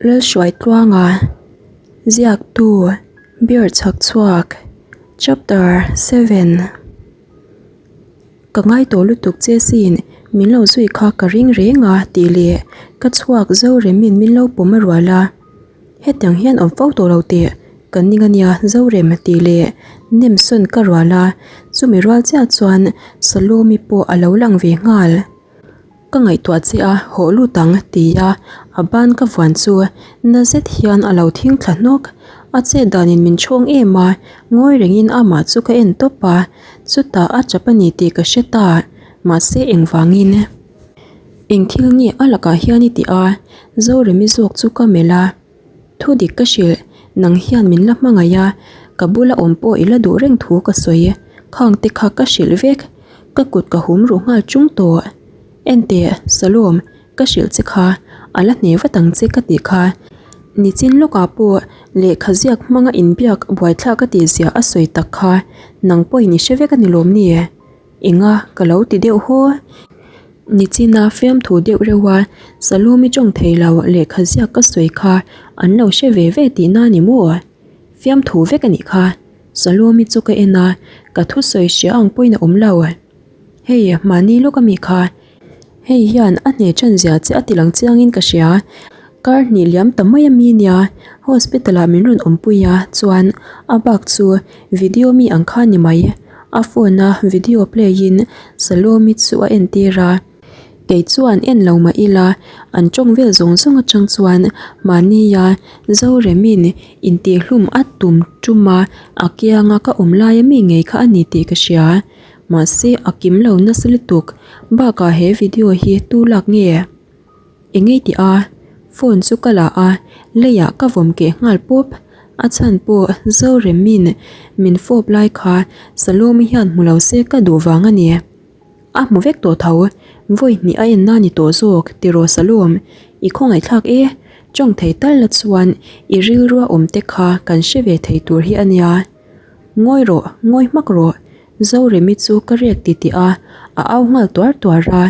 Lalhruaitluanga, Ziaktu, Beer Chhakchhuak, Chapter 7 Ka ngai tawh lutuk che sin, min lo zui kha ka ring reng a tih leh ka chhuak Zoremin min lo pawm a rual a. Hetiang hian awm fo tawh lo teh, ka ning a nia Zorem tih leh nem sawn ka rual a, chumi rual chiah chuan Salome pawh a lo lang ve nghal. Ka ngaihtuah che a, hawh lut ang ti a, a ban ka vuan chu na zet hian a lo thing thla hnawk. A chet danin min chhawng em a, ngawi rengin amah chu ka en tawp a, chutah a chap a ni tih ka hre ta, mahse engvangin? Eng thil nge a lakah hian i tih a? Zoremi zawk chu ka melh a, Thu dik ka hrilh, nang hian min la hmangaih a, ka bula awm pawh i la duh reng thu ka sawi, khang te kha ka hrilh vek, ka kut ka hum ruh nghal chung tawh. Enteh, Salom, ka hrilh che kha, a la hne vat ang che ka tih kha. Nichin lawkah pawh lehkha ziak hmanga inbiak buaithlak a tihzia a sawi tak kha, nang pawhin i hre vek a ni lawm ni? Enga ka lo ti deuh haw. Nichina fiamthu deuh reuh a, Salome tawng thei lo lehkha ziak ka sawi kha an lo hre ve ve tihna ni maw? Fiamthu vek a nih kha. Salome chu ka en a, ka thusawi hria ang pawhin a awm lo. Hei, mahni lawk ami kha. Hei hian a hne ṭan zia che a ti lang chiangin ka hria. Kar hnih liam ta mai ami nia, hospital ah min rawn awmpui a, chuan a bak chu video mi ang kha ni mai. A phone a video play in Salome chu a entir a. Kei chuan en lo mah ila, an ṭawng vel zawng zawng aṭang chuan mahnia Zoremin intihhlum a tum ṭum a, a kianga ka awm lai ami ngei kha a ni tih ka hria. Mahse a kim lo nasa lutuk bakah he video hi tu lak nge? Engei tih a phone chu ka la a, leiah ka vawm keh nghal pawp. A chhan pawh Zoremin min fawp lai kha Salome hian hmu lo se ka duh vang a ni. A hmu vek tawh tho, vawi hnih a en na ni tawh zawk tiraw Salome, i khawngaihthlak e, tawng thei tal la chuan i rilrua awm te kha kan hre ve thei tur hi a nia. Ngawi rawh, ngawi hmak rawh, Zoremi chu ka riak ti tih a, a au nghal tuar tuar a,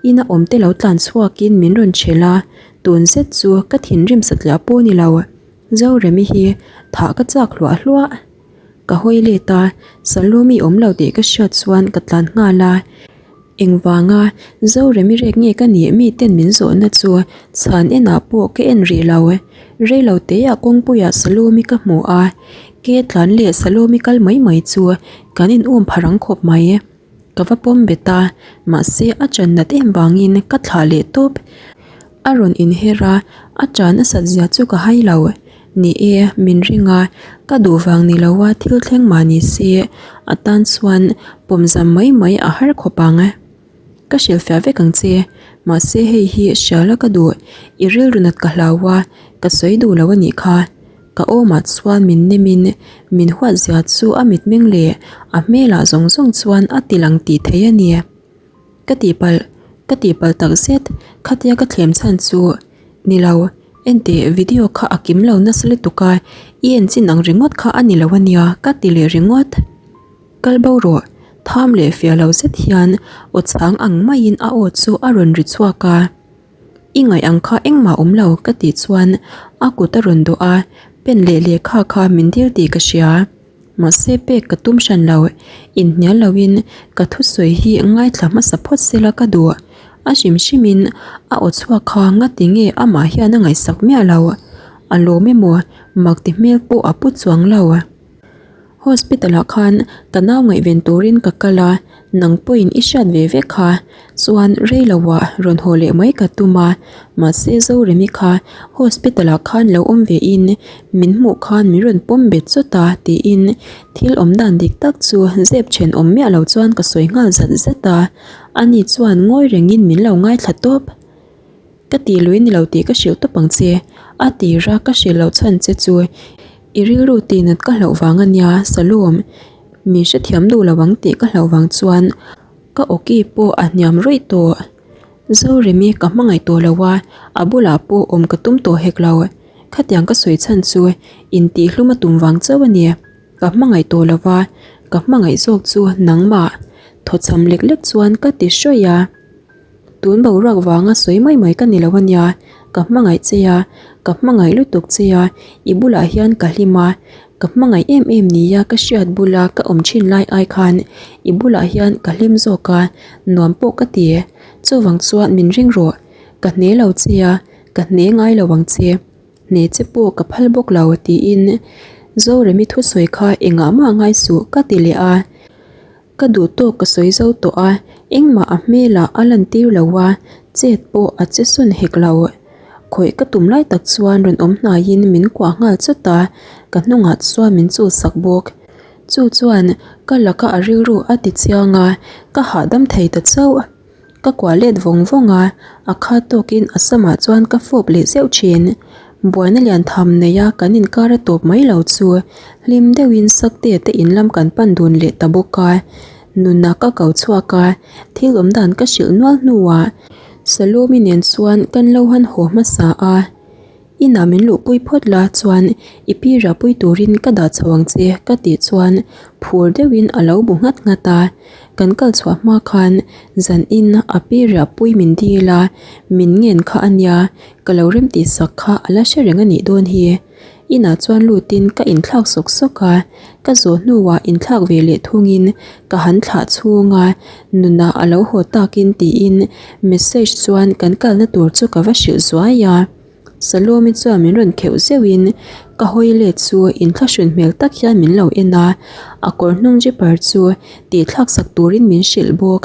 ina awm te lo tlan chhuakin min rawn chhel a, tun zet chu ka thinrim satliah pawh ni lo, Zoremi hi thah ka chak hluah hluah. Ka hawi let a, Salome awm lo tih ka hriat chuan ka tlan nghal a, engvanga Zoremi rek nge ka nih miten min zawhna chu chhan enah pawh ka en rih lo, reilo teah kawngpuiah Salome ka hmu a. Ke tlan leh Salome kal mai mai chu kan in um pharang khawp mai. Ka va pawm bet a, mahse a chan nat em vangin ka thlah leh tawp. A rawn inher a, a chan nasat zia chu ka hai lo. Ni e, min ring a, ka duh vang ni lo a thil thleng mah ni se, a tan chuan pawmzam mai mai a har khawp ang. Ka hrilhfiah vek ang che, mahse hei hi hriala ka duh, i rilru nat ka hlau a, ka sawi duh lo a nih kha. Ka awmah chuan min nemin min huat zia chu a mitmeng leh a hmelah zawng zawng chuan a ti lang tih thei a ni. Ka tihpalh, ka tihpalh tak zet, khatia ka thlem chhan chu ni lo, enteh video kha a kim lo nasa lutuk a, i en chin ang ringawt kha a ni lo a nia ka ti leh ringawt. Kal bo rawh, tham leh fiah lo zet hian aw chhang ang maiin a aw chu a rawn ri chhuak a. I ngaih ang kha engmah awm lo ka tih chuan a kut a rawn dawh a, pen leh lehkha kha min dil tih ka hria. Mahse pek ka tum hran lo, inhnial loin ka thusawi hi ngaithla hmasa phawt sela ka duh. A hrim hrimin a aw chhuak kha ngati nge amah hian a ngaihsak miah lo. A lawm emaw mak ti hmel pawh a pu chuang lo. Hospital ah khan ka nau ngaihven turin ka kal a, nang pawhin i hriat ve vek kha, chuan rei lo ah rawn haw leh mai ka tum a, mahse Zoremi kha hospital ah khan lo awm ve in min hmuh khan min rawn pawm bet chawt a tiin thil awm dan dik tak chu zep then awm miah lo chuan ka sawi nghal zat zat a, ani chuan ngawi rengin min lo ngaithla tawp. Ka ti lui ni lo tih ka hrilh tawp ang che, a tira ka hrilh loh chhan che chu i rilru tihnat ka hlauh vang a nia Salom, min hrethiam duh lo ang tih ka hlauh vang chuan ka awki pawh a hniam rawih tawh. Zoremi ka hmangaih tawh lo a, a bulah pawh awm ka tum tawh hek lo. Khatiang ka sawi chhan chu intihhlum a tum vang chauh a ni. Ka hmangaih tawh lo va, ka hmangaih zawk chu nangmah thawchham lek lek chuan ka ti hrawih a. Tun boruak vanga sawi mai mai ka ni lo a nia, ka hmangaih che a, Ka hmangaih lutuk che a, i bulah hian ka hlim a, ka hmangaih em em nia ka hriat bula ka awm thin lai ai khan i bulah hian ka hlim zawk a, nuam pawh ka ti. Chuvang chuan min ring rawh, ka hne lo che a, ka hne ngai lo ang che. Hne che pawh ka phal bawk lo tiin Zoremi thusawi kha engah mah ngai suh ka ti leh a. Ka duh tawk ka sawi zo tawh a, engmah a hmelah a lantir lo a, chet pawh a che sawn hek lo. Khawih ka tum lai tak chuan rawn awm hnaiin min kuah nghal chawt a, ka hnungah chuan min chulsak bawk. Chu chuan ka laka a rilru a ti chiang a, ka hahdam thei ta chauh. Ka kuah let vawng vawng a, a khat tawkin a samah chuan ka fawp leh zeuh thin. Buaina lian tham neia kan inkar a tawp mai lo chu hlim deuhin Sakte te in lam kan pan dun leh ta bawk a. Nuna ka ko chhuak a, thil awm dan ka hrilh nual hnuah Salome nen chuan kan lo han haw hmasa a. Inah min luhpui phawt la chuan i pi riahpui turin ka dah chho ang che ka tih chuan phur deuhin a lo bu nghat nghat a. Kan kal chhuah hma khan zan in a pi riahpui min dil a, min ngen kha a nia, ka lo remtih sak kha a la hre reng a nih dawn hi. Inah chuan lutin ka inthlak sawk sawk a, ka zawh hnuah inthlak ve leh thungin ka han thlah chhung a, nunah a lo haw takin tiin message chuan kan kalna tur chu ka va hrilh zuai a. Salome chuan min rawn kheuh zeuhin ka hawi let chu inthlahrun hmel tak hian min lo en a, a kawr hnung zipper chu tih thlak sak turin min hrilh bawk.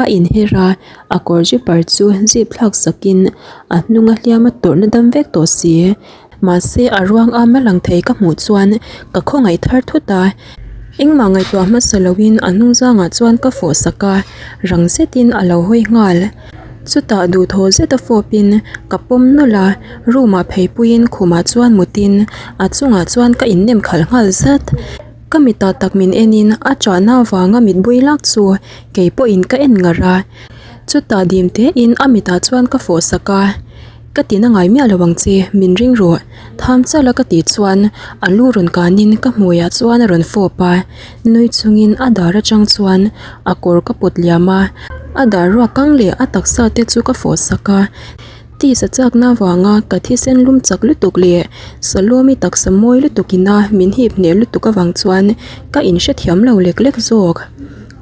A inher a, a kawr zipper chu zip thlak sakin a hnunga hliam a tawrhna dam vek tawh si. Mahse a ruang a lang thei ka hmuh chuan ka khawngaih thar thut a, engmah ngaihtuah hmasa loin a hnung zangah chuan ka fawh sak a, rang zetin a lo hawi nghal. Chutah duhthaw zeta fawpin ka pawm nawlh a, room ah pheipuiin khumah chuan mutin a chungah chuan ka innem khalh nghal zat. Ka mitah tak min enin a chahna avanga mitbui lak chu kei pawhin ka en ngar a, chutah dim tein a mitah chuan ka fawh sak a, Ka ti na ngai miah lo ang che, min ring rawh. Tham chala ka tih chuan a lu rawn kanin ka hmuiah chuan a rawn fawp a, nui chungin a dar atang chuan a kawr ka pawt liam a, a dar ruak kang leh a taksa te chu ka fawh sak a. Tisa chakna avanga ka thisen lum chak lutuk leh Salome taksa mawi lutuk ina min hip hneh lutuk avang chuan ka inhrethiam lo lek lek zawk.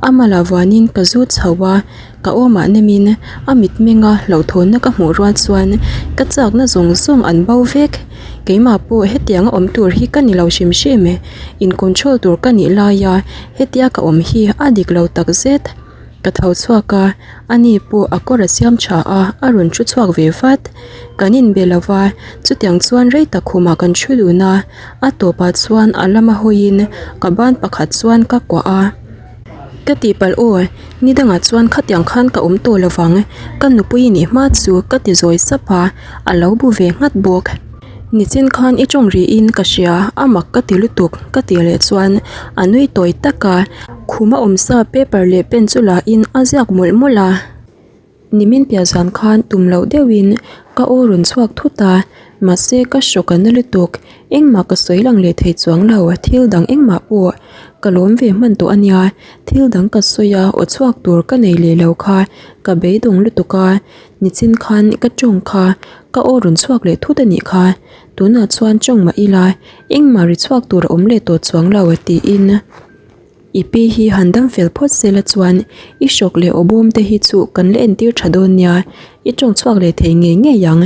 A mala vuanin ka zut chho a, ka awmah nemin a mitmenga hlauhthawnna ka hmuh rual chuan ka chakna zawng zawng an bo vek. Keimah pawh hetianga awm tur hi ka ni lo hrim hrim e, in control tur ka nih laia hetia ka awm hi a dik lo takzet. Ka tho chhuak a, ani pawh a kawr a siam tha a, a rawn thu chhuak ve vat. Kan inbe lo va, chutiang chuan rei tak khumah kan thu dun a, a tawpah chuan a lama hawiin ka ban pakhat chuan ka kuah a. Ka tihpalh aw, ni dangah chuan khatiang khan ka awm tawh lo vang, ka nupui i nih hma chu ka ti zawi sap a, a lo bu ve nghat bawk. Nichin khan i tawng rihin ka hria, a mak ka ti lutuk ka tih leh chuan a nui tawi tak a, khum a awmsa paper leh pen chu la in a ziak mawlh mawlh a. Nimin piah zan khan tum loh deuhin ka aw rawn chhuak thut a, mahse ka hrawk a na lutuk, engmah ka sawi lang leh thei chuang lo, thil dang engmah pawh ka lawm ve hman tawh a nia, thil dang ka sawi a aw chhuak tur ka nei leh lo kha ka beidawng lutuk a. Nichin khan ka tawng kha ka aw rawn chhuak leh thut a nih kha, tunah chuan tawng mah ila engmah ri chhuak tur a awm leh tawh chuang lo tiin i pi hi han dam fel phawt sela chuan i hrawk leh aw bawm te hi chu kan la entir tha dawn nia, i tawng chhuak leh thei ngei ngei ang,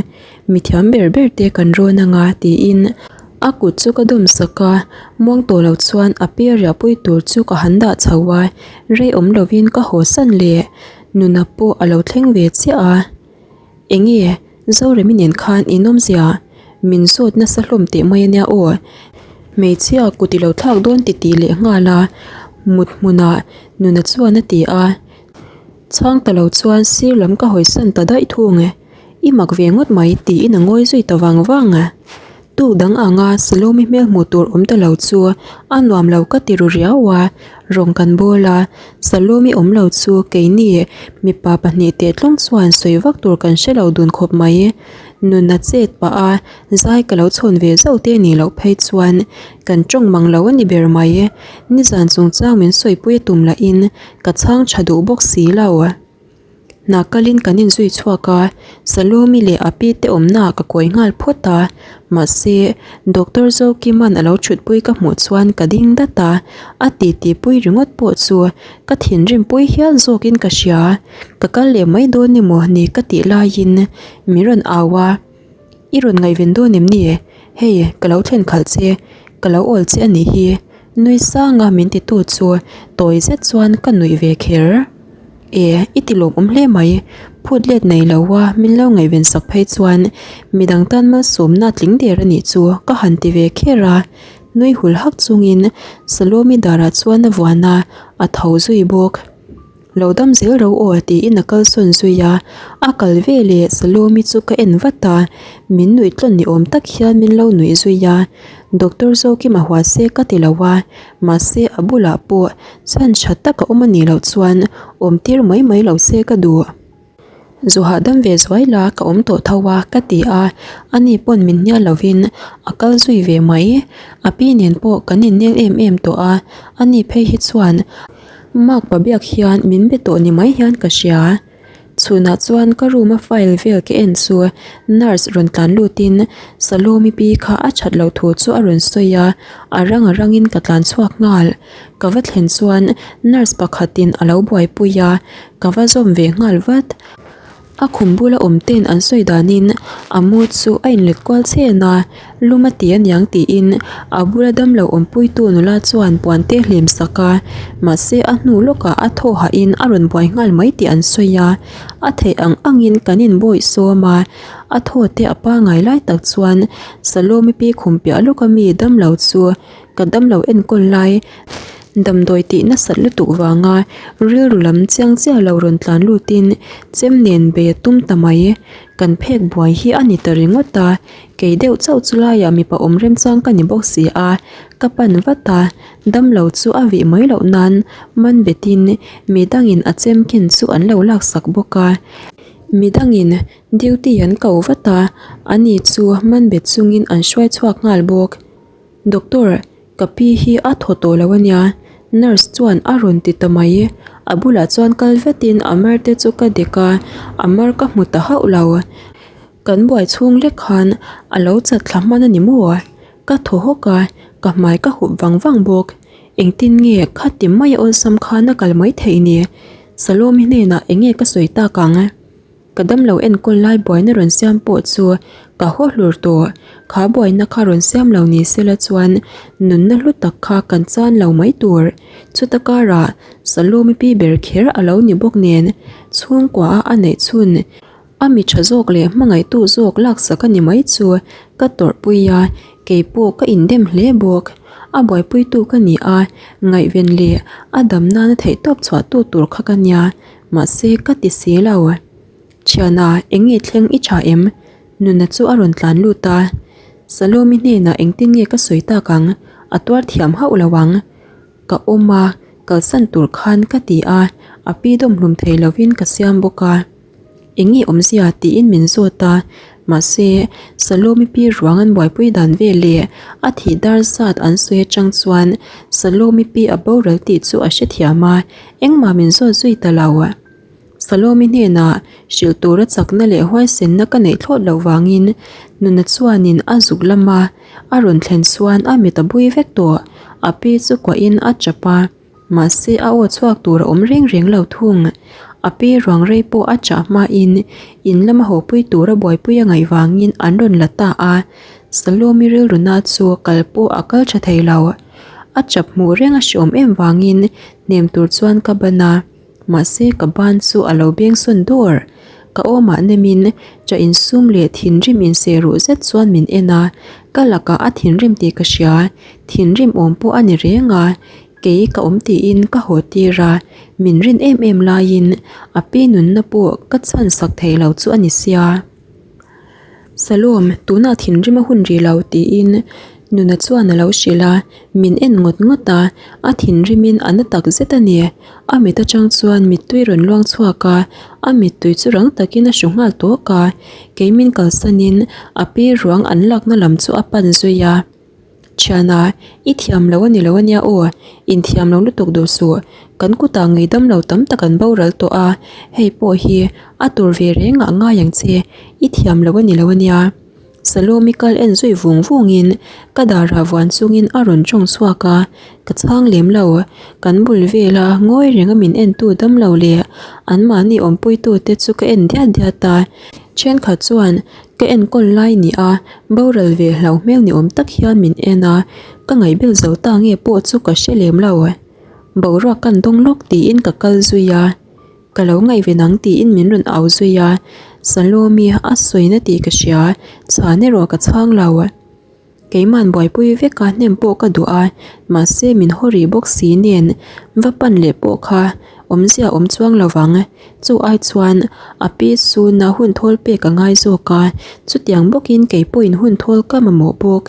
mithiam ber ber te kan rawn anga tiin a kut chu ka dawm sak a, muang tawh lo chuan a pi riahpui tur chu ka han dah chho a, rei awm lovin ka haw san leh. Nuna pawh a lo thleng ve chiah a, Enge Zoremi nen khan in awmzia min zawt nasa hlawm teh mai ania aw, hmeichhia kut i lo thlak dawn ti tih leh nghal a, mut hmunah Nuna chuan a ti a, chhang ta lo chuan sir lam ka hawisan ta daih thung e, i mak ve ngawt mai tiin a ngawi zui ta vang vang a. Tuk dang anga Salome hmel hmuh tur awm ta lo chu a nuam lo ka ti ru riau a, rawng kan bawl a, Salome awm lo chu keini mipa pahnih teh tlawng chuan sawi vak tur kan hre lo dun khawp mai. Nuna chet pah a, zai ka lo chhawn ve zauh te nih loh phei chuan kan tawng mang lo a ni ber mai. Nizan chungchang min sawipui a tum lahin ka chhang tha duh bawk si lo. Hna kalin kan inzui chhuak a, Salomi leh a pi te awmnaah ka kawi nghal phawt a, mahse Doctor Zokima'n a lo thutpui ka hmuh chuan ka ding dat a, a titi pui ringawt pawh chu ka thinrim pui hial zawkin ka hria. Ka kal leh mai dawn emaw ni ka tih laiin min rawn au a, I rawn ngaihven dawn em ni? Hei, ka lo thlen khalh che, ka lo awl che a nih hi. Nui sanga min titu chu tawi zet chuan ka nuih ve kher. E, i ti lawmawm hle mai. Phut let nei lo a, min lo ngaihven sak phei chuan midang tan malsawmna tling der a nih chu ka han ti ve kher a. Nui hul hak chungin Salomi darah chuan a vuan a, a tho zui bawk. Lo dam zel ro aw tiin a kalsawn zui a, a kal ve leh Salomi chu ka en vat a, min nuih tlawn ni awm tak hian min lo nuih zui a, Doctor Zokima hua se ka ti lo a, mahse a bulah pawh chhan tha tak a awm a nih loh chuan awm tir mai mai lo se ka duh. Zu hahdam ve zuai la ka awm tawh tho a ka ti a, ani pawn min hnial lovin a kal zui ve mai. A pi nen pawh kan innel em em tawh a, ani phei hi chuan mark pa biak hian min be tawh ni mai hian ka hria. Chhunah chuan ka room a file vel ka en chu nurse rawn tlan lutin Salomi pi kha a that loh thu chu a rawn sawi a, a rang a rangin ka tlan chhuak nghal. Ka va thlen chuan nurse pakhatin a lo buaipui a, Ka va zawm ve nghal vat. A khum bula awm ten an sawi danin a mu chu a inlet kual chhen a, lum a ti aniang tiin a bula damlo awmpuitu nula chuan puan te hlim sak a, mahse a hnu lawkah a thaw hahin a rawn buai nghal mai tih an sawi a, a theih ang angin kan inbawih sawm a, a thaw te a pangai lai tak chuan Salomi pi khum piah lawka mi damlo chu Ka damlo enkawl lai damdawi tih nasat lutuk vanga rilru lam chiang chiah lo rawn tlan lutin chem nen bei a tum ta mai. Kan phek buai hi a ni ta ringawt a, kei deuh chauh chu laiah mipa awm remchang ka ni bawk si a, ka pan vat a, damlo chu a vih mai loh nan man betin midangin a chem khen chu an lo laksak bawk a, midangin duty an ko vat a, ani chu man bet chungin an hruai chhuak nghal bawk. Doctor, ka pi hi a thaw tawh lo ania, nurse chuan a rawn ti ta mai. A bulah chuan kal vetin a mar te chu ka dek a, a mar ka hmu ta hauh lo. Kan buai chhung lek khan a lo chat thla hman a ni maw? Ka thaw hawk a, ka hmai ka hup vang vang bawk. Engtin nge khati maia awlsam khan a kal mai theih ni? Salomi hnenah eng nge ka sawi tak ang? Ka damlo enkawl lai buaina rawn siam pawh chu ka haw hlur tawh. Kha buaina kha rawn siam lo ni sela chuan nunna hlu tak kha kan chan lo mai tur. Chuta karah Salomi pi ber kher a lo ni bawk nen chhungkua a a neih chhun a mi tha zawk leh hmangaihtu zawk laksak a ni mai chu ka tawrhpui a, kei pawh ka indem hle bawk. A buaipuitu ka ni a, ngaihven leh a dam nana theihtawp chhuahtu tur kha ka nia. Mahse ka ti si lo. Thiana, eng nge thleng i tha em? Nuna chu a rawn tlan lut a. Salomi hnenah engtin nge ka sawi tak ang? A tuar thiam hauh lo ang. Ka awm a, kalsan tur khan ka ti a, a pi dawm hlum thei lovin ka siam bawk a. Eng nge awmzia tiin min zawt a, mahse Salomi pi ruang an buaipui dan vel leh a thih dar zat an sawi atang chuan Salomi pi a boral tih chu a hrethiam a, Engmah min zawt zui ta lo. Salomi hnenah hrilh tura chakna leh huaisenna ka neih thlawt loh vangin nuna chuanin a zuk lama a rawn thlen chuan a mit a bui vek tawh. A pi chu kuahin a chap a, mahse a aw chhuak tur a awm reng reng lo thung. A pi ruang rei pawh a chah hmain in lama hawpui tura buaipui a ngaih vangin an rawn la ta a. Salomi rilruna chu kal pawh a kal tha thei lo. A chap hmuh reng a hreawm em vangin hnem tur chuan ka ban a, mahse ka ban chu a lo beng sawn dawr. Ka awmah nemin cha insum leh thinrim inseh ruh zet chuan min en a, ka lakah a thinrim tih ka hria, thinrim awm pawh a ni reng a, kei ka awm tiin ka haw tir a, min rin em em laiin a pi nunna pawh ka chhan sak thei lo chu a ni sia. Salom, tunah thinrim a hun rih lo tiin Nuna chuan a lo hrilh a, min en ngawt ngawt a, a thinrimin a na tak zet a ni. A mit atang chuan mittui rawn luang chhuak a, a mittui chu rang takin a hru nghal tawk a, kei min kalsanin a pi ruang an lakna lam chu a pan zui a. Thiana, i thiam lo a ni lo a nia aw, inthiam lo lutuk duh suh. Kan kutah ngei damlo tam tak an boral tawh a, hei pawh hi a tur ve reng ah ngai ang che, i thiam lo a ni lo ania. Salome kal en zui vung vungin ka darah vuan chungin a rawn tawng chhuak a, ka chhang lem lo. Kan bul vela ngawi renga min entu damlo leh anmahni awmpuitute chu ka en diat diat a, thenkhat chuan ka enkawl lai ni a, boral ve hlau hmel ni awm tak hian min en a, ka ngaihbel zo ta nge pawh chu ka hre lem lo. Boruak kan dawng lawk tiin ka kal zui a. Ka lo ngaihven ang tiin min rawn au zui a, Salome a sawina tih ka hria, chhan erawh ka chhang lo. Keiman buaipui vek a hnem pawh ka duh a, mahse min haw rih bawk si nen va pan leh pawh kha awmzia awm chuang lo vang. Chu ai chuan a pi suna hun thawl pek a ngai zawk a, chutiang bawkin kei pawhin hun thawl ka mamawh bawk.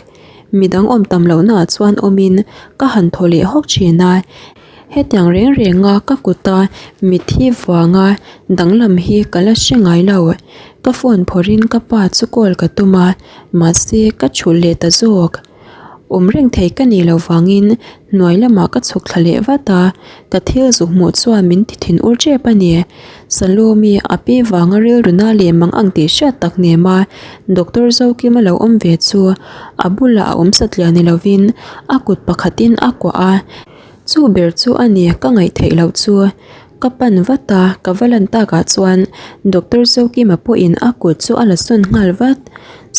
Midang awm tam lohnaah chuan awmin ka han thaw leh hawk thin a. Hetiang reng renga ka kuta mitthi vanga danglam hi ka la hre ngai lo. Ka phone phawrhin ka pa chu call ka tum a, mahse ka chhulh leh ta zawk. Awm reng thei ka nih loh vangin hnuai lamah ka chhuk thla leh vat a, ka thil zuk hmuh chuan min ti thin ur tep a ni. Salome a pi vanga rilru na leh mang ang tih hriat tak nem a, Doctor Zokima lo awm ve chu a bulah a awm satliah ni lovin a kut pakhatin a kuah a. Chu ber chu a ni ka ngaih theih loh chu. Ka pan vat a, ka va lan takah chuan Doctor Zokima pawhin a kut chu a la sawn nghal vat.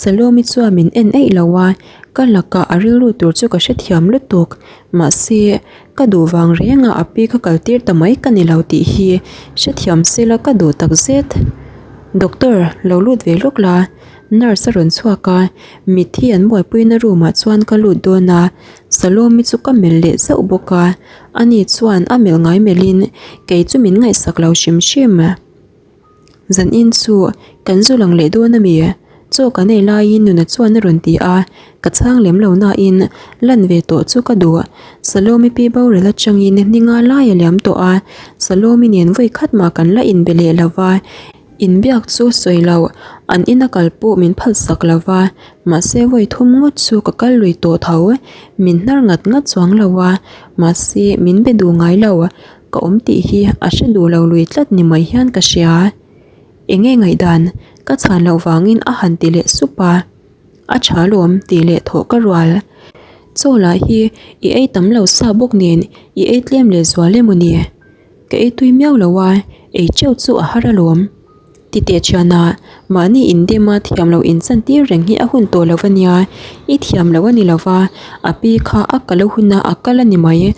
Salome chuan min en eih lo a, ka lakah a rilru tur chu ka hrethiam lutuk. Mahse, ka duh vang renga a pi ka kal tir ta mai ka ni lo tih hi hrethiam sela ka duh takzet. Doctor, lo lut ve lawk la, nurse a rawn chhuak a, mitthi an buaipuina room ah chuan ka lut dawn a, Salome chu ka melh leh zauh bawk a, ani chuan a melh ngai melhin kei chu min ngaihsak lo hrim hrim. Zanin chu kan zu lang leh dawn a mi? Chaw kan ei laiin nuna chuan a rawn ti a, ka chhang lem lo nain lan ve tawh chu ka duh. Salome pi boral atangin ninga lai a liam tawh a, Salome nen vawi khat mah kan la inbe leh lo va, Inbiak chu sawi lo, an ina kal pawh min phalsak lo va, mahse vawi thum ngawt chu ka kal lui tawh tho. Min hnar ngat ngat chuang lo a, mahse min be duh ngai lo, ka awm tih hi a hre duh lo lui tlat ni mai hian ka hria. Enge ngaihdan? Ka chhan loh vangin a han ti leh sup a. A tha lawm tih leh thawh ka rual. Chaw lah hi i ei tam lo sa bawk nen i ei tlem leh zual emaw ni? Ka ei tui miau lo a, ei teuh chu a har alawm. Titeh thiana, mahni indem a thiam loh inchantir reng hi a hun tawh lo ania, i thiam loh a ni lo va, a pi kha a kal a hun a, a kal a ni mai.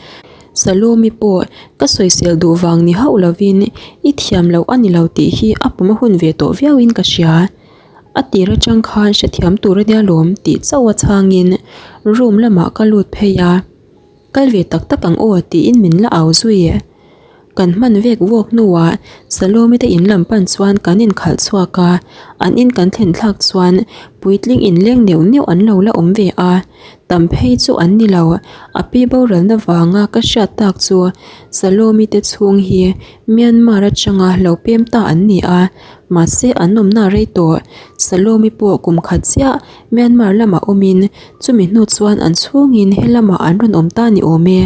Salome pawh ka sawisel duh vang ni hauh lovin i thiam loh a ni lo tih hi a pawm a hun ve tawh viauin ka hria. A tir atang khan hrethiam tur ania lawm tih chauh a chhangin room lamah ka lut phei a. Kal ve tak tak ang aw tiin min la au zui. Kan hman vek vuak hnuah Salome te in lam pan chuan kan inkhalh chhuak a, an in kan thlen thlak chuan puitling inleng neuh neuh an lo la awm ve a, tam phei chu an ni lo. A pi boralna vanga ka hriat tak chu Salome te chhung hi Myanmar atanga lo pem ta an ni a, mahse an awmna rei tawh. Salome pawh kum khat chiah Myanmar lamah awmin chumi hnu chuan an chhungin he lamah an rawn awm ta ni awm e.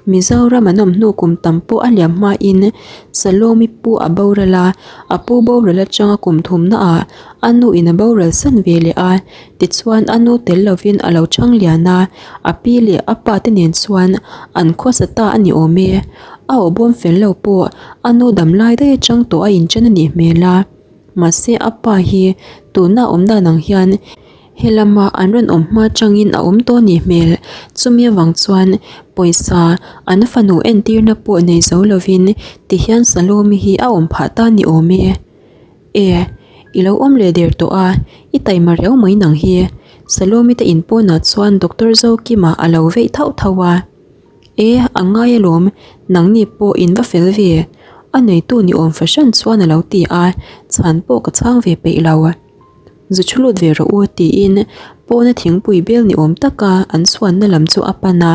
Mizoram an awm hnu kum tam pawh a liam hmain Salome pu a boral a, a pu boral atanga kum thumna ah a nu in a boral san ve leh a, tichuan a nu tel lovin a lo chang lian a, a pi leh a pa te nen chuan an khawsa ta a ni awm e. A aw bawm fel lo pawh a nu dam lai daih atang tawh a inchen a nih hmel a. Mahse a pa hi tuna awm dan ang hian helama an rawn awm hma changin a awm tawh nih hmel. Chumi avang chuan pawisa an fanu entirna pawh nei zo lovin tihian Salome hi a awm phah ta ni awm e. E, i lo awm leh der tawh a, i taima riau mai nang hi. Salome te in pawnah chuan Doctor Zokima a lo veih thauh thauh a. E, a ngai alawm, nangni pawh in va fel ve. A neitu ni awm fahran chuan a lo ti a, chhan pawh ka chhang ve peih lo. Zu thu lut ve rawh u tiin pawna thingpui bel ni awm taka an chhuanna lam chu a pan a,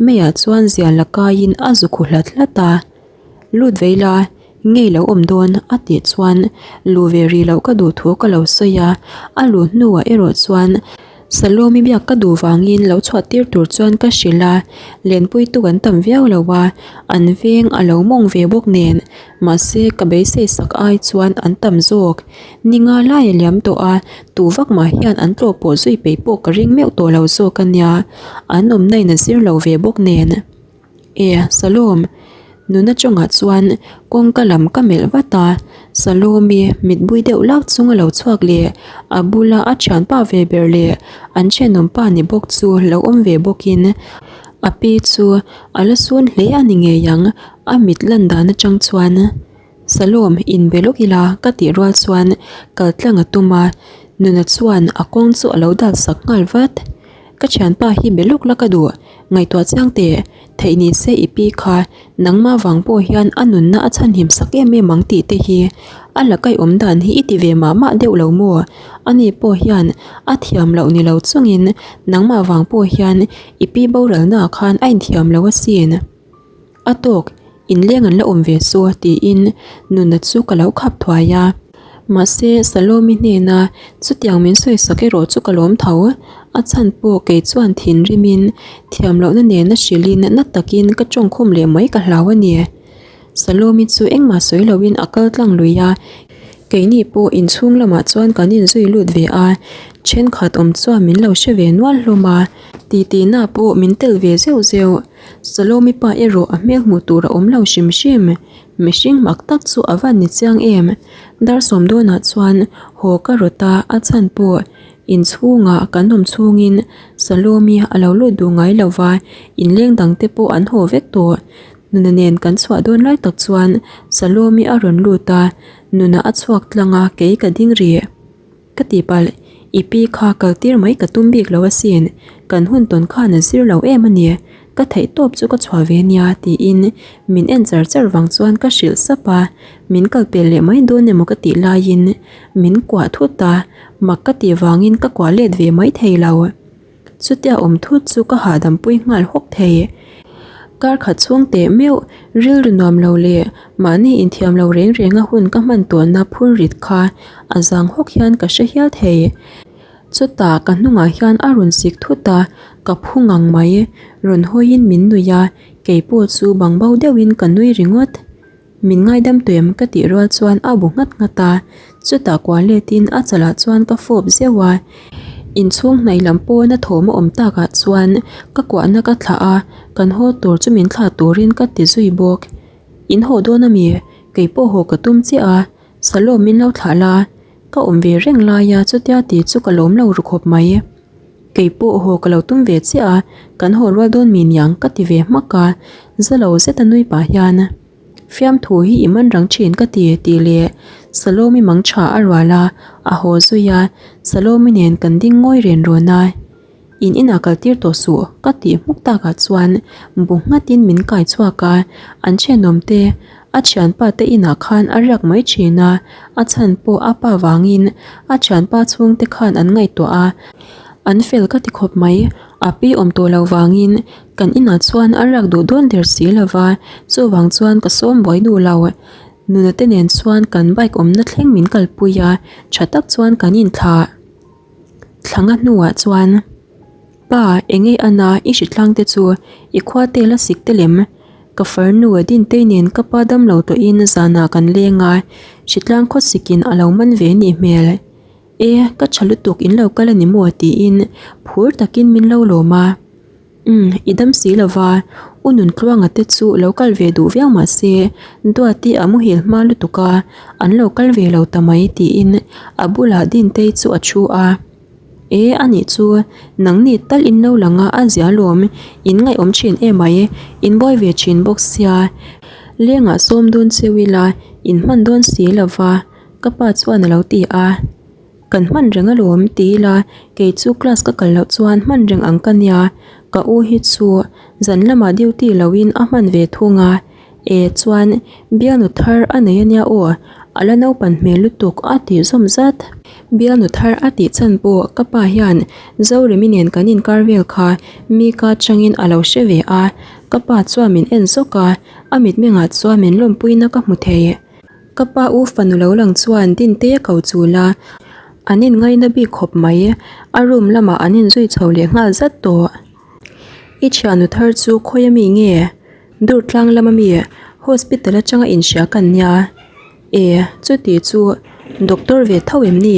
meiah chuan zial la kaiin a zu khu hlat hlat a. Lut vei la, ngei lo awm dawn a tih chuan lu ve rih loh ka duh thu ka lo sawi a, a luh hnuah erawh chuan. Salome biak ka duh vangin lo chhuah tir tur chuan ka hrilh a, lenpui tu kan tam viau lo a, an veng a lo mawng ve bawk nen, mahse ka beisei sak ai chuan an tam zawk. Ni nga lai a liam tawh a, tu vak mah hian an tlawh pawh zui peih pawh ka ring meuh tawh lo zawk a nia, an awmna in a zir lo ve bawk nen. E, Salome! Nuna chungah chuan kawngka lam ka melh vat a, Salome mitbui deuh lak chung a lo chhuak leh a bula a thianpa ve ber leh an thenawmpa ni bawk chu lo awm ve bawkin a pi chu a la sun hle a ni ngei ang a mit lan dan atang chuan. Salome, inbe lawk ila ka tih rual chuan kal tlang a tum a, Nuna chuan a kawng chu a lo dal sak nghal vat. Ka thianpa hi be lawk la ka duh, ngaihtuah chiang teh, theih ni se i pi kha nangmah vang pawh hian a nunna a chhanhim sak em em ang tih te hi a la kaih awm dan hi i ti ve mah mah deuh lo maw? Ani pawh hian a thiam loh ni lo chungin nangmah vang pawh hian i pi boralna ah khan a inthiam lo asin. A tawk, inleng an la awm ve chu tiin nuna chu ka lo khap thuai a. Mahse, Salome hnena chutiang min sawisak erawh chu ka lawm tho. A chhan pawh kei chuan thinrimin thiam lohna nena hrilhin na takin ka tawngkhum leh mai ka hlau a ni. Salome chu engmah sawi loin a kal tlang lui a, keini pawh inchhung lamah chuan kan inzui lut ve a, thenkhat awm chuan min lo hre ve nual hlawm a. Titi-na pawh min tel ve zeuh zeuh. Salome pa erawh a hmel hmuh tur a awm lo hrim hrim. Mihring mak tak chu a van ni chiang em. Dar sawm dawnah chuan haw ka rawt a, a chhan pawh inchhungah kan awm chhungin Salome a lo lut duh ngai lo va, inleng dangte pawh an haw vek tawh. Nuna nen kan chhuah dawn lai tak chuan Salome a rawn lut a, Nuna a chhuak tlang a, kei ka ding rih. Ka ti palh, i pi kha kal tir mai ka tum bik lo asin, kan hun tawn khan a zir lo em a ni, ka theih tawp chu ka chhuah ve nia tiin min en char char vang chuan ka hrilh sap a, min kal pel leh mai dawn emaw ka tih laiin min kuah thut a, mak ka tih vangin ka kuah let ve mai thei lo. Chutia awm thut chu ka hahdam pui nghal hawk thei. Kar khat chhung teh meuh rilru nuam lo leh mahni inthiam lo reng reng a hun ka hman tawhna phur rit kha a zang hawk hian ka hre hial thei. Chutah ka hnungah hian a rawn sik thut a, ka phu ngang mai. Rawn hawiin min nui a, keipawh chu bangbo deuhin ka nui ringawt. Min ngaidam tuem ka tih rual chuan a bu nghat nghat a, chutah kuah letin a chalah chuan ka fawp zeuh a, inchhung hnaih lam pawn a thawm a awm takah chuan ka kuahna ka thlah a, kan haw tur chu min thlah turin ka ti zui bawk. In haw dawn ami? Kei pawh haw ka tum chiah a, Salawm min lo thlah la, ka awm ve reng laia chutia ti chu ka lawm lo ru khawp mai. Kei pawh haw ka lo tum ve chiah a, kan haw rual dawn mi niang ka ti ve hmak a, za lo zet a nui pah hian Fiamthu hi i man rang thin ka ti tih leh Salome mang tha a rual a, a haw zui a, Salome nen kan ding ngawi ren rawn a, In inah kal tir tawh suh ka tih hmuk takah chuan bu nghatin min kai chhuak a, an thianawm te a thianpa te inah khan a riak mai thin a, a chhan pawh a pa vangin a thianpa chhungte khan an ngaihtuah a, an fel ka ti khawp mai, a pi awm tawh lo vangin kan inah chuan a riak duh dawn der si lo va, chuvang chuan ka sawm buai duh lo. Nuna te nen chuan kan bike awmna thleng min kalpui a, tha tak chuan kan inthlah. Thlanga hnuah chuan, Pa, eng ei ana i hritlang te chu i khua te la sik te lem. Ka farnu Dintei nen ka pa damlo tawhin zanah kan leng a, hritlang khaw sikin a lo man ve nih hmel. E, ka tha lutuk in lo kal a ni maw tiin phur takin min lo lawm a. Umm, i dam si lo va, U Nuntluanga te chu lo kal ve duh viau mah se, Duati a muhil hma lutuk a, an lo kal ve lo ta mai tiin a bulah Dintei chu a thu a. E, a nih chu, nangni tal in lo lang a, a zia lawm, in ngaihawm thin em mai, in buai ve thin bawk sia, lengah sawm dawn cheu ila, in hman dawn si lo va, ka pa chuan a lo ti a. Kan hman reng alawm ti ila kei chu class ka kal loh chuan hman reng ang ka nia, ka u hi chu zan lamah duty loin a hman ve thung a, e chuan bialnu thar a nei ania aw, a la naupan hmel lutuk a tih zawm zat. Bialnu thar a tih chhan pawh ka pa hian Zoremi nen kan inkar vel kha mi ka changin a lo hre ve a, ka pa chuan min en zawk a, a mitmengah chuan min lawmpuina ka hmu thei. Ka pa u fanu lo lang chuan Dintei a ko chul a. An inngaina bik khawp mai, a room lamah an inzui chho leh nghal zat tawh. I thiannu thar chu khawi ami nge? Durtlang lam ami hospital atanga inhria kan nia. E, chuti chu doctor ve tho em ni?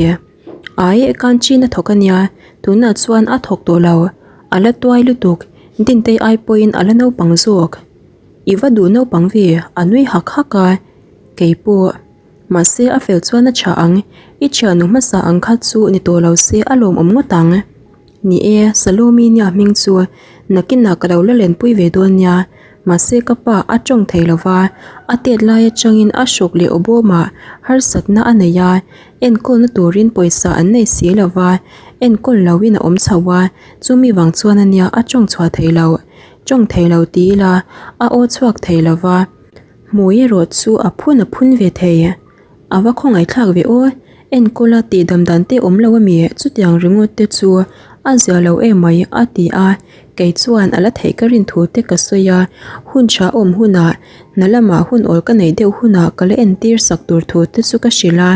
Ai, Kanchin a thawk a nia, tunah chuan a thawk tawh lo. A la tuai lutuk, Dintei ai pawhin a la naupang zawk. I va duh naupang ve, a nui hak hak a. Kei pawh. Mahse a fel chuan a tha ang, i thiannu hmasa ang kha chu ni tawh lo se a lawmawm ngawt ang. Ni e, Salomi nia hming chu nakinah ka lo la lenpui ve dawn nia, mahse ka pa a tawng thei lo va, a tet lai atangin a hruk leh awbawmah harsatna a nei a, enkawlna turin pawisa an nei si lo va, enkawl loin a awm chho a, chumi vang chuan a nia a tawng chhuah thei lo, tawng thei lo ti ila a aw chhuak thei lo va. Hmui erawh chu a phun a phun ve thei. A va khawngaihthlak ve aw, enkawla tih dam dan te awm lo ami chutiang ringawt te chu a zia lo emai a ti a, kei chuan a la theih ka rin thu te ka sawi a, hun tha awm hunah hna lamah hun awl ka neih deuh hunah ka la entir sak tur thu te chu ka hrilh a,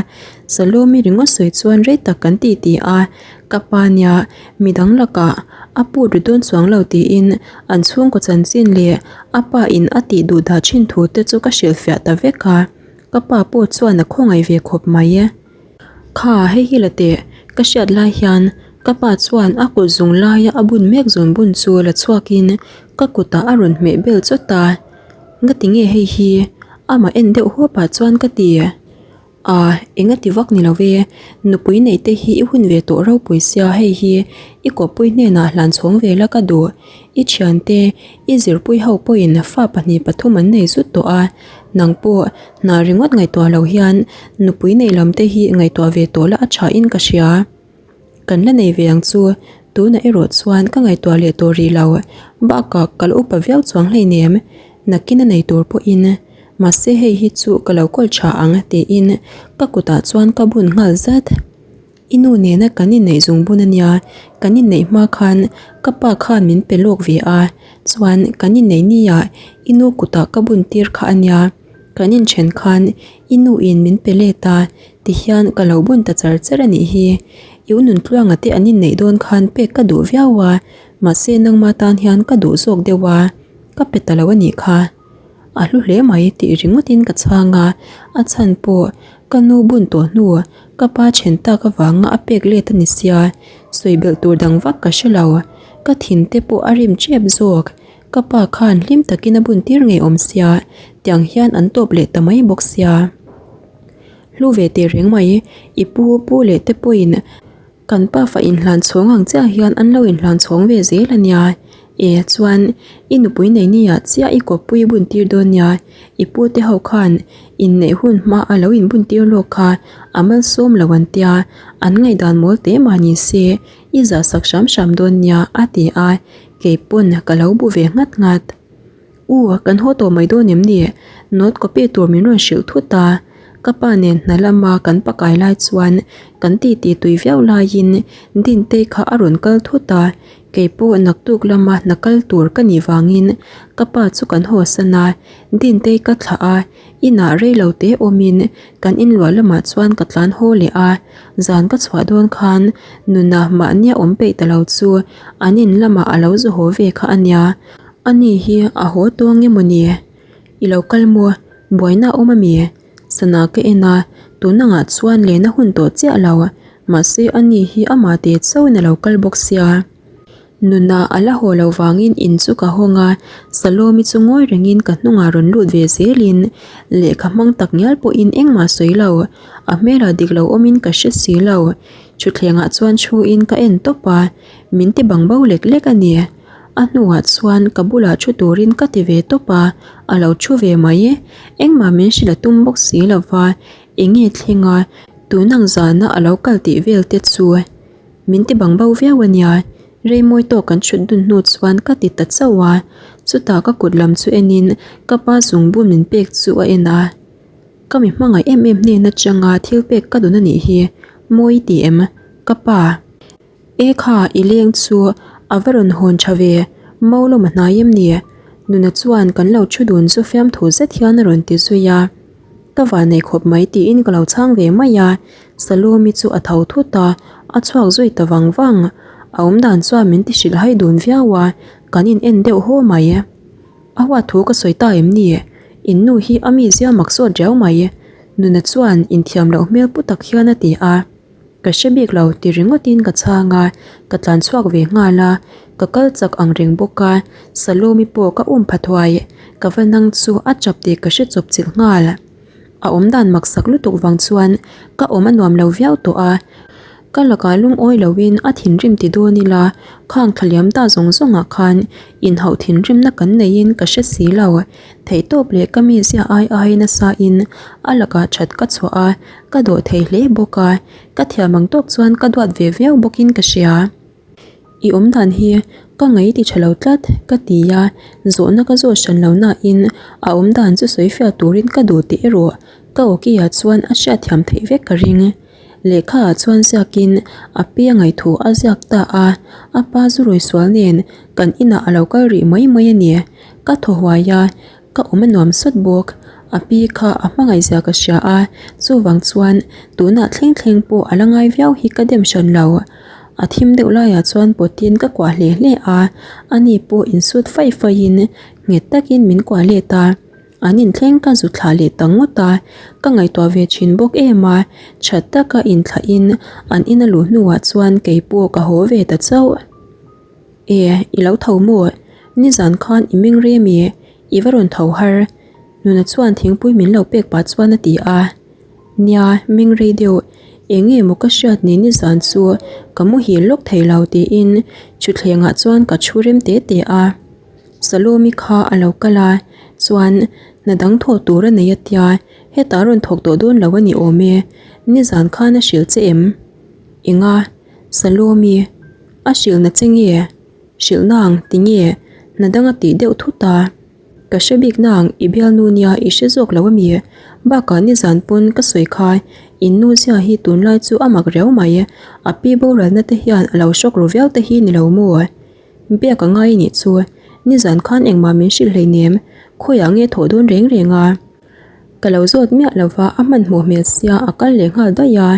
Salome ringawt sawi chuan rei tak kan ti ti a, Ka pa nia, midang lakah a put ri dawn chuang lo tiin an chhungkaw chanchin leh a pa in a tih duh dah thin thu te chu ka hrilhfiah ta vek a, ka pa pawh chuan a khawngaih ve khawp mai e. Kha hei hi la teh, ka hriat lai hian ka pa chuan a kut zung laia a bun mek zawn bun chu la chhuakin ka kutah a rawn hmeh bel chawt a, Ngati nge hei hi? Amah en deuh huapah chuan ka ti. A, eng a ti vak ni lo ve, nupui neih te hi i hun ve tawh ropui sia hei hi i kawppui hnenah hlan chhawng ve la ka duh, i thiante, i zirpui ho pawhin fa pahnih pathum an nei zut tawh a, nang pawh hna ringawt ngaihtuah lo hian nupui neih lam te hi ngaihtuah ve tawh la a tha in ka hria. Kan la nei ve ang chu, tunah erawh chuan ka ngaihtuah leh tawh rih lo, bakah ka la upa viau chuang hleinem, nakin a nei tur pawhin, mahse hei hi chu ka lo kawl tha ang tiin ka kutah chuan ka bun nghal zat. I nu nena kan inneih zung bun a nia, kan inneih hma khan ka pa khan min pe lawk ve a, chuan kan inneih niah i nu kutah ka bun tir kha a nia. Kan inthen khan i nu in min pe let a, tihian ka lo bun ta char char a nih hi. I u Nuntluanga te an inneih dawn khan pek ka duh viau a, mahse nangma tan hian ka duh zawk deuh a, ka pe ta lo a nih kha. A hlu hle mai tih ringawtin ka chhang a, a chhan pawh ka nu bun tawh hnu ka pa then tak avanga a pek let a ni sia, sawi belh tur dang vak ka hre lo. Ka thin te pawh a rim tep zawk. Ka pa khan hlim takin a bun tir ngei awm sia, tiang hian an tawp leh ta mai bawk sia. Hlu ve teh reng mai, i pu pu leh te pawhin kan pa fa inhlan chhawng ang chiah hian an lo inhlan chhawng ve zel a nia. E chuan i nupui nei nia chiah i kawppui bun tir dawn nia, i pu te ho khan inneih hun hma a lo inbun tir lawk kha a malsawm lo an tia, an ngaihdan mawl teh mah ni se i zah sak hram hram dawn nia a ti a. Kei pawn ka lo bu ve nghat nghat. U, kan haw tawh mai dawn em ni? Note copy tur min rawn hrilh thut a. Ka pa nen hna lama kan pakai lai chuan kan titi tui viau laiin Dintei kha a rawn kal thut a. Kei pawh naktuk lama hna kal tur ka nih vangin ka pa chu kan haw san a. Dintei ka thlah a. Inah rei lo te awmin kan inluah lamah chuan ka tlan haw leh a, zan ka chhuah dawn khan nuna mahnia awm peih ta lo chu an in lamah a lo zu haw ve kha a nia. Ani hi a haw tawng nge mawni? I lo kal maw? Buaina a awm ami? Sana ka en a, tunangah chuan len a hun tawh chiah lo, mahse ani hi amah te chauhin a lo kal bawk sia. Nuna a la haw lo vangin in chu ka hawng a, Salome chu ngawi rengin ka hnungah rawn lut ve zelin lehkha hmang tak ngial pawhin engmah sawi lo, a hmelah dik lo awmin ka hre si lo. Thutthlengah chuan thuin ka en tawp a, min ti bang bo lek lek a ni. A hnuah chuan ka bulah thu turin ka ti ve tawp a, a lo thu ve mai. Engmah min hrilh a tum bawk si lo va, eng nge thleng a, tunang zana a lo kal tih vel te chu. Min ti bang bo viau a nia, rei mawi tawk kan chhut dun hnu chuan ka ti ta chauh a, chutah ka kut lam chu enin ka pa zungbun min pek chu a en a. Ka mi hmangaih em em hnen atanga thil pek ka dun a nih hi, mawi i ti em? Ka pa. E kha, i leng chu a va rawn hawn tha ve, mau lawm a hnai em ni? Nuna chuan kan lo thu dun chu fiamthu zet hian a rawn ti zui a. Ka vannei khawp mai tiin ka lo chhang ve mai a, Salome chu a tho thut a, a chhuak zui ta vang vang. A awmdan chuan min ti hrilh hai dun viau a, kan in en deuh haw mai. A huat thu ka sawi ta em ni? In nu hi a mizia mak sawt riau mai. Nuna chuan inthiam loh hmel pu tak hian a ti a. Ka hre bik lo ti ringawtin ka chhang a, ka tlan chhuak ve nghal a, ka kal chak ang reng bawk a, Salome pawh ka um pha thuai, ka va nang chu a chap tih ka hre chawp chilh nghal. A awm dan maksak lutuk vang chuan ka awm a nuam lo viau tawh a, ka lakah lungawi loin a thinrim ti dawn ila, khang thlaliam ta zawng zawngah khan inhauh thinrimna kan neiin ka hre si lo. Theihtawp leh ka mizia ai ai nasa in a lakah that ka chhuah a, Ka dawh thei hle bawk a, ka thiam ang tawk chuan ka duat ve viau bawkin ka hria. I awm dan hi ka ngaih ti tha lo tlat ka ti a, zawhna ka zawt hran lo nain a awm dan chu sawi fiah turin ka duh tih erawh ka awki ah chuan a hriatthiam theih vek ka ring. Lehkha ah chuan ziakin a pi a ngaih thu a ziak ta a, a pa zu rawi sual nen kan inah a lo kal rih mai mai a ni. Ka thaw huai a, Ka awm a nuam sawt bawk. A pi kha a hmangaih zia ka hria a, chuvang chuan tunah thleng thleng pawh a la ngai viau hi ka dem hran lo. A thim deuh laiah chuan pawtin ka kuah hle hle a, ani pawh insut faih faihin nghet takin min kuah let a. An inthleng ka zu thlah leh ta ngawt a, ka ngaihtuah ve thin bawk em a, tha taka inthlahin an ina luh hnuah chuan kei pawh ka haw ve ta chauh. E, i lo tho maw? Nizan khan i meng rem i, i va rawn tho har. Nuna chuan thingpui min lo pek pah chuan a ti a. Nia, meng rei deuh, eng nge maw ka hriat ni nizan chu ka muhil lawk thei lo tiin thutthlengah chuan ka thu rem te te a. Salome kha a lo kal a, chuan hna dang thawh tur a nei a tia, hetah a rawn thawk tawh dawn lo a ni awm e, nizan khan a hrilh che em? Enga? Salome. A hrilhna che nge? Hrilh nang, ti nge? Hna dang a tih deuh thut a. Ka hre bik nang, i bialnu nia i hre zawk lo a mi? Bakah nizan pawn ka sawi kha, in nu zia hi tunlai chu a mak riau mai. A pi boralna te hian a lo hrawk ru viau te hi ni lo maw? Biak a ngai anih chu, nizan khan engmah min hrilh hleinem, khawiah nge thawh dawn reng reng a? Ka lo zawt miah lo va, a hmanhmawh hmel sia a kal leh nghal daih a,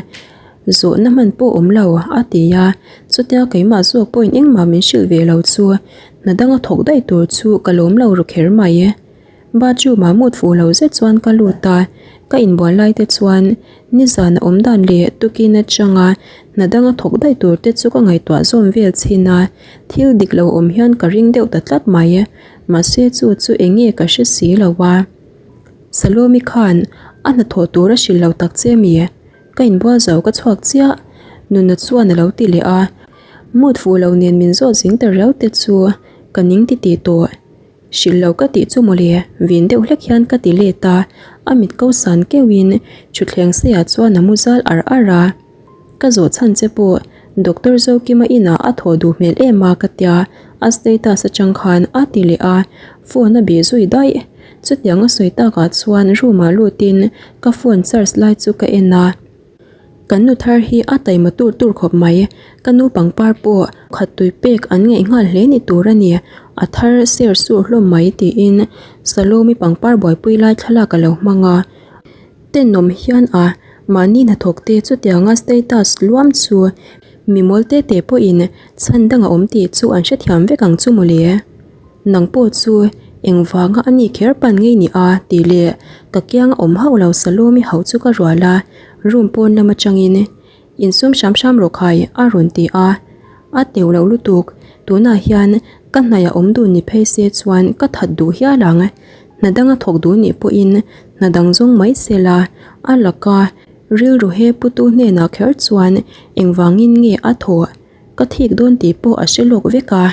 zawhna hman pawh awm lo a ti a, chutia keimah zawk pawhin engmah min hrilh ve lo chu hna danga thawk daih tur chu ka lawm lo ru kher mai. Bathroom ah mut fuh lo zet chuan ka lut a, ka inbual lai te chuan nizan a awm dan leh tukin atanga hna danga thawk daih tur te chu ka ngaihtuah zawm vel chhin a, thil dik lo awm hian ka ring deuh ta tlat mai, mahse chu chu eng nge ka hre si lo a. Salome khan a hnathawh tur a hrilh lo tak che mi? Ka inbual zo ka chhuak chiah Nuna chuan a lo ti leh a, mood fuh lo nen min zawt zing ta riau te chu ka ning ti tih tawh. Hrilh lo ka tih chu mawle vin deuh hlek hian ka ti let a, a mit ko san keuhin thutthleng seiah chuan a mu zal ar ar a. Ka zawh chhan che pawh Doctor Zokima inah a thawh duh hmel em a ka tia, a status atang khan a ti leh a, phone a bih zui daih. Chutiang a sawi takah chuan room ah lutin ka phone charge lai chu ka en a, kan nu thar hi a taima tur tur khawp mai, ka nu pangpar pawh khat tui pek an ngaih nghal hle ni tur a ni, a thar ser sur hlawm mai tiin Salome pangpar buaipui lai thlalak a lo hmang a. Tenawm hian a mahni hnathawk te chutianga status luam chu mi mawl te te pawhin chhan dang a awm tih chu an hrethiam vek ang chu mawle. Nang pawh chu engvanga a ni kher pan ngei ni a tih leh ka kianga awm hauh lo Salome hauh chu ka rual a, room pawn lam atangin Insum hram hram rawh khai a rawn ti a, a teuh loh lutuk, tunah hian ka hnaih a awm dun ni phei se chuan ka that duh hial ang, hna danga thawk duh nih pawhin hna dang zawng mai se la, a laka rilru he putu hnenah kher chuan engvangin nge a thawh ka thik dawn tih pawh a hre lawk vek a.